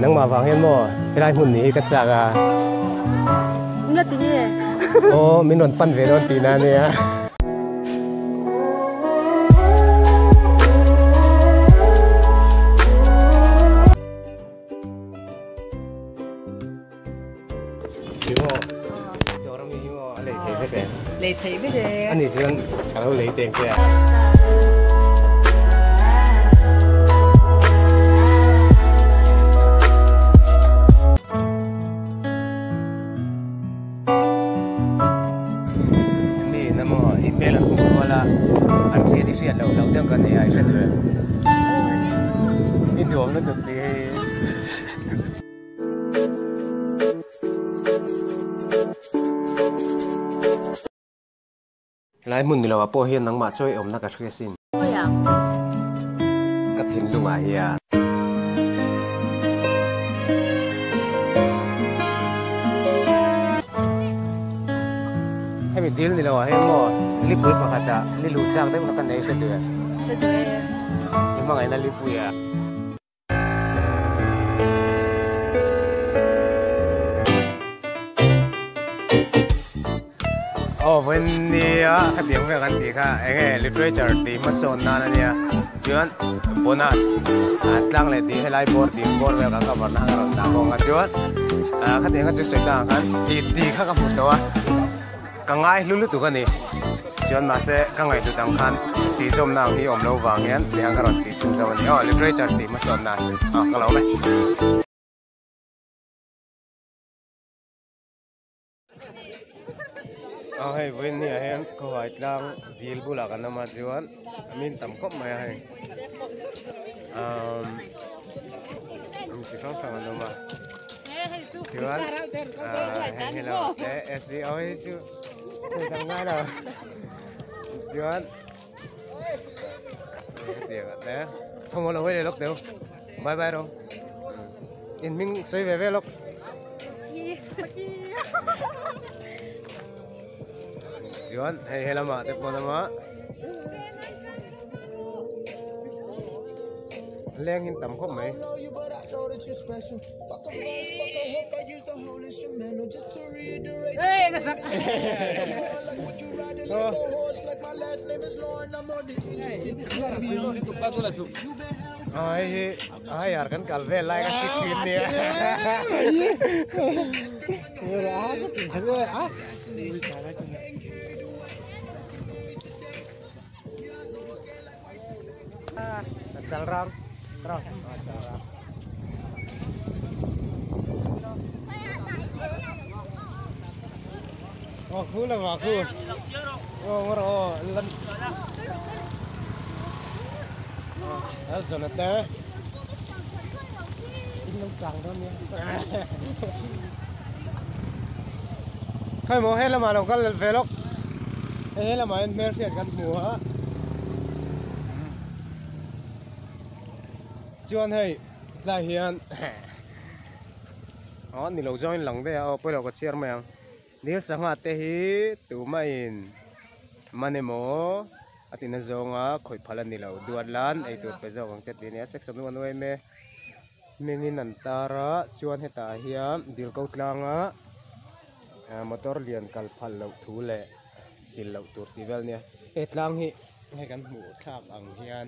Nangmah vang hian maw helai hmun nih hi ka chak a. Nga ti nge? Aw min rawn pan ve dawn tihna a nia. Lei thei vek e. Ani chuan ka lo lei teng che a. Mi in emaw i hmel an hmuh rual a, an hriat i hriat loh loh deuh ka nia i hre duh em? I duam lutuk tih hei. Helai hmun ni lo ah pawh hian nangmah chaw i awmna ka hria sin. Ka thinlungah hian. Hemi dil ni lo ah hian maw lipui pakhat ah li luh chak deuh na ka nei hre duh e. I hmangaihna lipui ah. Aw vawiin nia khatiang vel kan tih kha eng nge literature tih hmasawn nan a nia chuan bonus ah tlang leh tih helai bawr tih bawr vel kan cover na kha ka rawn dah bawk a chuan ah khatiang kha chu sawi tlang ah khan tih tih kha ka hmu tawh a. Ka ngai hlu lutuk a ni. Chuan mahse ka ngaihhlut ang khan tihzawmna ang hi awm lo vang hian tiang ka rawn tih chhun zawk a ni. Aw literature tih hmasawnna aw ka lo awm e. Aw hei vawiin ni ah hian khawhai tlang dil bulah kan awm a chuan min tam khawp mai a hei umm chi hrang hrang an awm a. Chuan hei hi lo e SEO hi chu sawi tam ngai lo chuan hetiang ah te thawmhnaw lo hawi leh lawk teu bye bye rawh in hming sawi ve ve lawk chuan hei helamah te pawh an awm a leng in tam khawp mai. Hei hi haiar kan kal vel lai kan ti thin nia. Chalrang Wa khu la wa khu. Aw ngawr aw lan. Al zon ate. In lo chang dawn nia. Khai maw he lamah lo kal ve lawk. Hei he lamah hian hmelhriat kan hmu a. Chuan hei tlai hian aw ni lo zawngin lang daih a aw pawilo ka chhiar mai ang. Dil sangha te hi tumahin man emaw a tina zawnga khawih phal a ni lo. Duat lan eitur pe zawk ang che tih a ni a section u a nuai em e. Hmingin an tar a chuan hetah hian dil ko tlanga motor lian kal phal loh thu leh sil loh tur tih vel a nia. He tlang hi hei kan hmuh thlak ang hian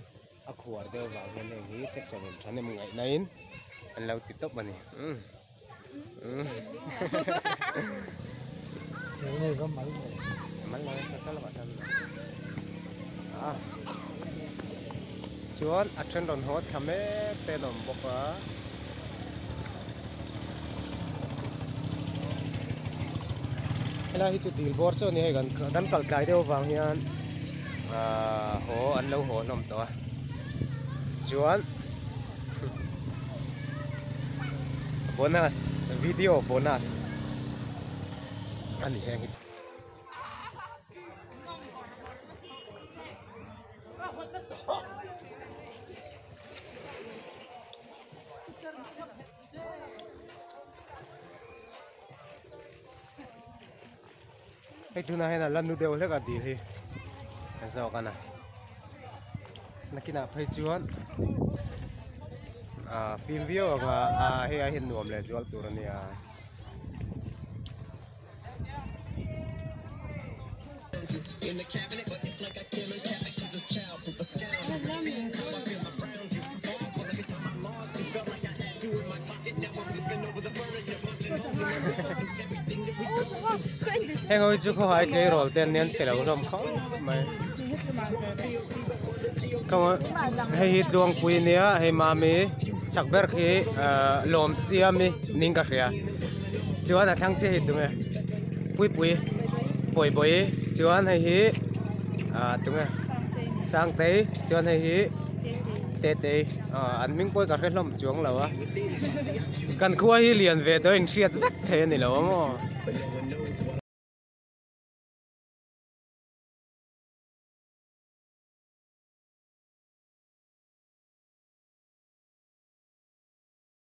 a khuar deuh vang hian heng hi section in thahnem ngaihna in an lo ti tawp a ni umm umm chuan a then rawn haw thla mek te an awm bawk a. Helai hi chu dil bawr chu a ni hei kan kan kal tlai deuh avang hian ahh haw an lo haw hlawm tawh a chuan bonus video bonus a ni heng hi. Hei tunah hian a la nu deuh hlek a dil hi a zawk a na nakinah phei chuan A fim viau ang a, a hei ai hian nuam leh zual tur a nia. Heng ho hi chu khawhai tleirawl te an nia an che lo hlawm khawp mai. Hei hi Tluangpui nia hei Mami chak ber khi lawm siami ning ka hria chuan a thlang chiah hi tunge Puipui Bawihbawi chuan hei hi tunge Sangtei chuan hei hi Tetei an hming pawh hi ka hre hlawm chuang lo a kan khua hi lian ve tawh a inhriat vek thei a ni lo a maw.